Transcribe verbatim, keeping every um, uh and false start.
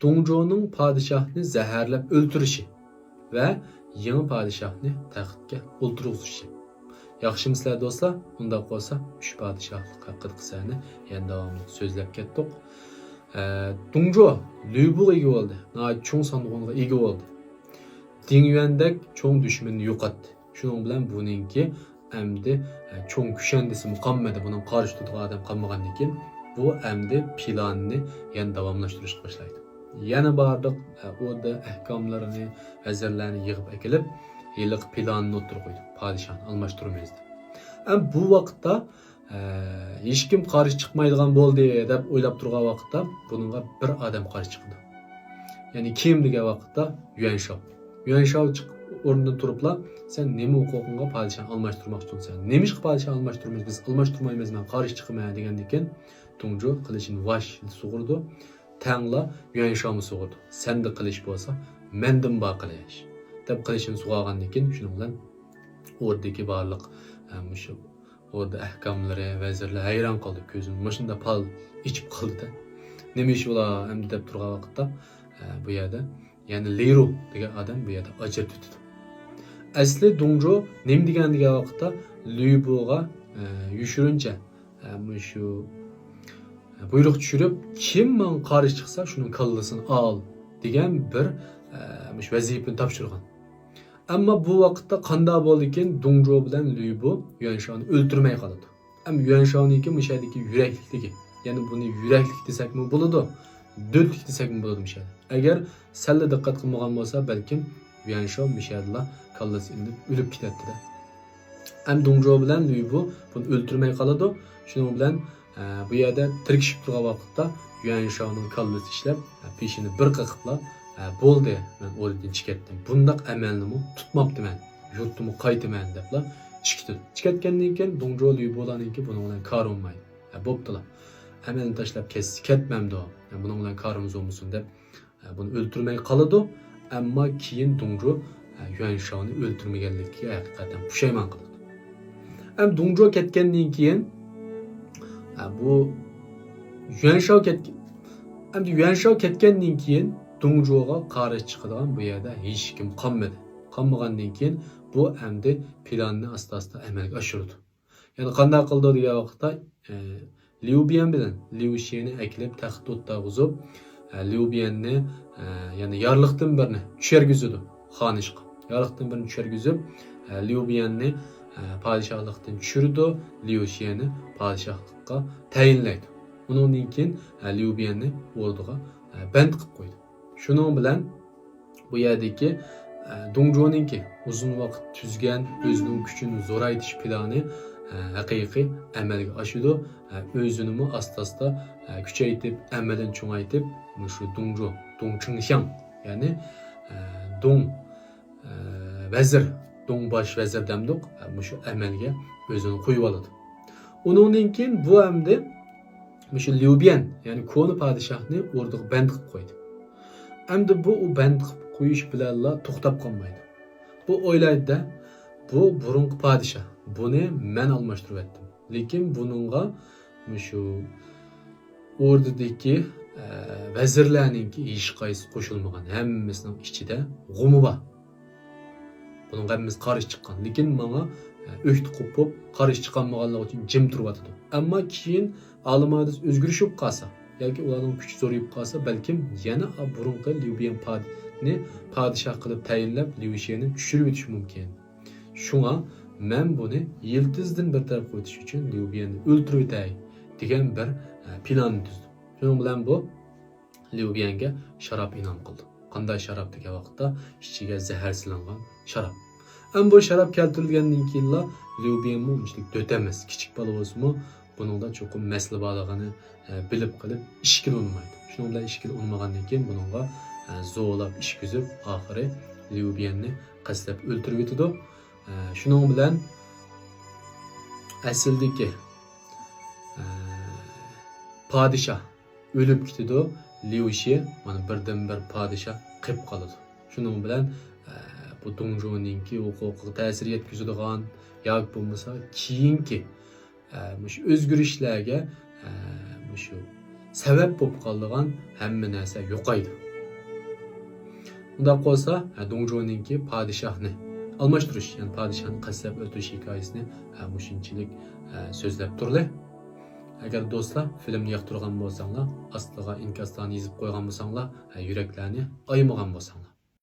دۇڭجۇنىڭ پادىشاھنى زەھەرلەپ ئۆلتۈرۈشى ۋە يېڭى پادىشاھنى تەختكە ئولتۇرغۇزۇشى. ياخشىمۇسىلەر دوستلار؟ ئۇنداق بولسا ئۈچ پادىشاھلىق ھەققىدىكى قىسسەنى يەنە داۋاملىق سۆزلەپ كەتتۇق. ئە، دۇڭجۇ لۈيبۇغا ئىگە بولدى. ناھايىتى چوڭ سانغۇنغا ئىگە بولدى. دىڭيۈەندەك چوڭ دۈشمىنىنى يوقاتتى. شۇنىڭ بىلەن بۇنىڭكى ئەمدى، ئە، چوڭ كۈشەندىسىمۇ قالمىدى. بۇنىڭ قارشى تۇرىدىغان ئادەم قالمىغاندىن كېيىن، بۇ ئەمدى پىلانىنى يەنە داۋاملاشتۇرۇشقا باشلايدۇ. يەنە بارلىق، ئە، ئوردا ئەھكاملىرىنى، ۋەزىرلەرنى يىغىپ ئەكېلىپ، ھېلىقى پىلانىنى ئوتتۇرىغا قويدى. پادىشاھنى ئالماشتۇرىمىز دەپ. ئەمما بۇ ۋاقىتتا، ئە، ھېچكىم قارشى چىقمايدىغان بولدى دەپ ئويلاپ تۇرغان ۋاقىتتا، بۇنىڭغا بىر ئادەم قارشى چىقىدۇ. يەنى كىم دېگەن ۋاقىتتا، يۈەنشاۋ. يۈەنشاۋ چىق-، ئورنىدىن تۇرۇپلا، «سەن نېمە ھوقۇقۇڭغا پادىشاھنى ئالماشتۇرماقچى تۇرسەن؟ نېمىشقا پادىشاھنى ئالماشتۇرىمىز؟ بىز ئالماشتۇرمايمىز، مەن قارشى چىقىمەن» دېگەندىن كېيىن، دۇڭجۇ قىلىچىنى ۋاش سۇغۇرىدۇ. تەڭلا يۈەنشاۋمۇ سۇغۇرىدۇ. «سەندە قىلىچ بولسا، مەندىمۇ بار قىلىچ» دەپ قىلىچىنى سۇغارغاندىن كېيىن، شۇنىڭ بىلەن ئوردىدىكى بارلىق، ئە، مۇشۇ ئوردا ئەھكاملىرى، ۋەزىرلەر ھەيران قالدى. كۆزىنى مۇشۇنداق پال ئېچىپ قالدى-دە. «نېمە ئىش بۇلار ئەمدى؟» دەپ تۇرغان ۋاقىتتا، ئە، بۇ يەردە يەنە لىرۇ دېگەن ئادەم بۇ يەردە ئاجرىتىۋېتىدۇ. ئەسلى دۇڭجۇ نېمە دېگەن دېگەن ۋاقىتتا، لۈيبۇغا، ئە، يوشۇرۇنچە، ئە، مۇشۇ، ئە، بۇيرۇق چۈشۈرۈپ، «كىم ماڭا قارشى چىقسا، شۇنىڭ كاللىسىنى ئال» دېگەن بىر، ئە، مۇشۇ ۋەزىپىنى تاپشۇرغان. ئەمما بۇ ۋاقىتتا قانداق بولدىكىن، دۇڭجۇ بىلەن لۈيبۇ يۈەنشاۋنى ئۆلتۈرمەي قالىدۇ. ئەمما يۈەنشاۋنىڭكى مۇشۇ يەردىكى يۈرەكلىكلىكى، يەنى بۇنى يۈرەكلىك دېسەكمۇ بولىدۇ، دۆتلۈك دېسەكمۇ بولىدۇ مۇشۇ يەردە. ئەگەر سەللا دىققەت قىلمىغان بولسا، بەلكىم يۈەنشاۋ مۇشۇ يەردىلا كاللىسى ئېلىنىپ ئۆلۈپ كېتەتتى-دە. ئەمما دۇڭجۇ بىلەن لۈيبۇ بۇنى ئۆلتۈرمەي قالىدۇ. شۇنىڭ بىلەن، ئە، بۇ يەردە تىركىشىپ تۇرغان ۋاقىتتا يۈەنشاۋنىڭ كاللىسى ئىشلەپ، ئە، پېشىنى بىر قېقىپلا، ئە، «بولدى، مەن ئوردىدىن چىقىۋەتتىم. بۇنداق ئەمەلنىمۇ تۇتماپتىمەن. يۇرتۇمغا قايتىمەن» دەپلا چىقىدۇ. چىقىۋەتكەندىن كېيىن دۇڭجۇ لۈيبۇلارنىڭكى بۇنىڭ بىلەن كارى بولمايدۇ. «ئە، بوپتۇلا. ئەمەلنى تاشلاپ كەتسە كەتمەمدۇ؟ ئە، بۇنىڭ بىلەن كارىمىز بولمىسۇن» دەپ، ئە، بۇنى ئۆلتۈرمەي قالىدۇ. ئەمما كېيىن دۇڭجۇ، ئە، يۈەنشاۋنى ئۆلتۈرمىگەنلىكىگە ھەقىقەتەن پۇشايمان قىلىدۇ. ئەمما دۇڭجۇ كەتكەندىن كېيىن، ئە، بۇ يۈەنشاۋ كەتكەن، ئەمدى يۈەنشاۋ كەتكەندىن كېيىن دۇڭجۇغا قارشى چىقىدىغان بۇ يەردە ھېچكىم قالمىدى. قالمىغاندىن كېيىن بۇ ئەمدى پىلاننى ئاستا-ئاستا ئەمەلگە ئاشۇرىدۇ. يەنى قانداق قىلىدۇ دېگەن ۋاقىتتا، ئە، ليۇ بيەن بىلەن ليۇ شيەنى ئەكېلىپ تەختتە ئولتۇرغۇزۇپ، ئە، ليۇ بيەننى، ئە، يەنى يارلىقتىن بىرنى چۈشۈرگۈزىدۇ خانىشقا. يارلىقتىن بىرنى چۈشۈرگۈزۈپ، ئە، ليۇ بيەننى، ئە، پادىشاھلىقتىن چۈشۈرىدۇ، ليۇ شيەنى پادىشاھلىققا تەيىنلەيدۇ. ئۇنىڭدىن كېيىن، ئە، ليۇ بيەننى ئوردىغا، ئە، بەند قىلىپ قويىدۇ. شۇنىڭ بىلەن بۇ يەردىكى، ئە، دۇڭجۇنىڭكى ئۇزۇن ۋاقىت تۈزگەن ئۆزىنىڭ كۈچىنى زورايتىش پىلانى، ئە، ھەقىقىي ئەمەلگە ئاشىدۇ. ئە، ئۆزىنىمۇ ئاستا-ئاستا، ئە، كۈچەيتىپ، ئەمىلىنى چوڭايتىپ، مۇشۇ دۇڭجۇ، دۇڭ چىڭشياڭ، يەنى، ئە، دۇڭ، ئە، ۋەزىر، دۇڭ باش ۋەزىر دەمدۇق، ئە، مۇشۇ ئەمەلگە ئۆزىنى قويۇۋالىدۇ. ئۇنىڭدىن كېيىن بۇ ئەمدى مۇشۇ ليۇ بيەن، يەنى كونا پادىشاھنى ئوردىغا بەند قىلىپ قويدى. ئەمدى بۇ ئۇ بەند قىلىپ قويۇش بىلەنلا توختاپ قالمايدۇ. بۇ ئويلايدۇ-دە، بۇ بۇرۇنقى پادىشاھ، بۇنى مەن ئالماشتۇرۇۋەتتىم. لېكىن بۇنىڭغا مۇشۇ ئوردىدىكى، ئە، ۋەزىرلەرنىڭكى ھېچقايسىسى قوشۇلمىغان، ھەممىسىنىڭ ئىچىدە غۇمى بار. بۇنىڭغا ھەممىسى قارشى چىققان. لېكىن ماڭا، ئە، ئۆكتە قوپۇپ، قارشى چىقالمىغانلىقى ئۈچۈن جىم تۇرۇۋاتىدۇ. ئەمما كېيىن ئالىمادىس ئۆزگىرىش بولۇپ قالسا ياكى ئۇلارنىڭ كۈچى زورىيىپ قالسا، بەلكىم يەنە بۇرۇنقى ليۇ بيەن پادىنى پادىشاھ قىلىپ تەيىنلەپ، ليۇ شيەننى چۈشۈرۈۋېتىشى مۇمكىن. شۇڭا مەن بۇنى يىلتىزدىن بىر تەرەپ قىلىۋېتىش ئۈچۈن ليۇ بيەننى ئۆلتۈرۈۋېتەي دېگەن بىر، ئە، پىلاننى تۈزدۈم. شۇنىڭ بىلەن بۇ ليۇ بيەنگە شاراب ئىنئام قىلدى. قانداق شاراب دېگەن ۋاقىتتا، ئىچىگە زەھەر سېلىنغان شاراب. ئەمما بۇ شاراب كەلتۈرۈلگەندىن كېيىنلا ليۇ بيەنمۇ ئۇنچىلىك دۆت ئەمەس، كىچىك بالا بولسىمۇ، بۇنىڭدا چوقۇم مەسىلە بارلىقىنى، ئە، بىلىپ قېلىپ، ئىچكىلى ئۇنىمايدۇ. شۇنىڭ بىلەن ئىچكىلى ئۇنىمىغاندىن كېيىن بۇنىڭغا، ئە، زورلاپ ئىچكۈزۈپ، ئاخىرى ليۇ بيەننى قەستلەپ ئۆلتۈرۈۋېتىدۇ. ئە، شۇنىڭ بىلەن ئەسلىدىكى، ئە، پادىشاھ ئۆلۈپ كېتىدۇ. ليۇ شيەن مانا بىردىنبىر پادىشاھ قېلىپ قالىدۇ. شۇنىڭ بىلەن، ئە، بۇ دۇڭجۇنىڭكى ھوقۇقىغا تەسىر يەتكۈزىدىغان ياكى بولمىسا كېيىنكى، ئە، مۇشۇ ئۆزگىرىشلەرگە، ئە، مۇشۇ سەۋەب بولۇپ قالىدىغان ھەممە نەرسە يوقايدۇ. ئۇنداق بولسا، ھە، دۇڭجۇنىڭكى پادىشاھنى ئالماشتۇرۇش، يەنى پادىشاھنى قەستلەپ ئۆلتۈرۈش ھېكايىسىنى، ھە، مۇشۇنچىلىك، ھە، سۆزلەپ تۇرلى. ئەگەر دوستلار فىلىمنى ياقتۇرغان بولساڭلار، ئاستىغا ئىنكاسلارنى يېزىپ قويغان بولساڭلار، ھە، يۈرەكلەرنى ئايىمىغان بولساڭلار.